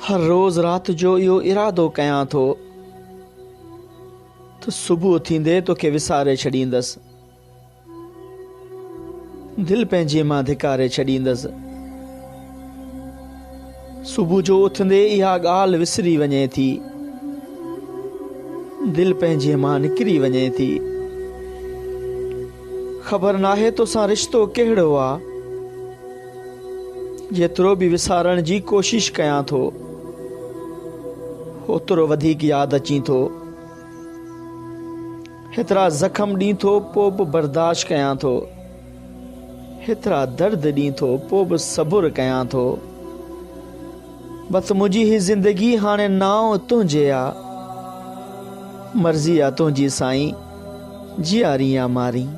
هر روز رات جو اهو ارادو ڪيان ٿو ته صبح ٿيندي توکي وساري ڇڏيندس. دل پنهنجي مان ڌڪاري ڇڏيندس. صبح جو اٿندي اها ڳالهه وسري وڃي ٿي. دل پنهنجي مان نڪري وڃي ٿي. خبر ناهي توسان رشتو ڪهڙو آ. جيترو به وسارڻ جي ڪوشش ڪيان ٿو، اوترو وڌيڪ ياد اچين ٿو. هيترا زخم ڏين ٿو پو به برداشت ڪيان ٿو. هيترا درد ڏين ٿو پو به صبر ڪيان ٿو. بس منهنجي هي زندگي هاڻي نانء تنهنجي آ. مرضي آ تنهنجي سائين جيارين يا مارين.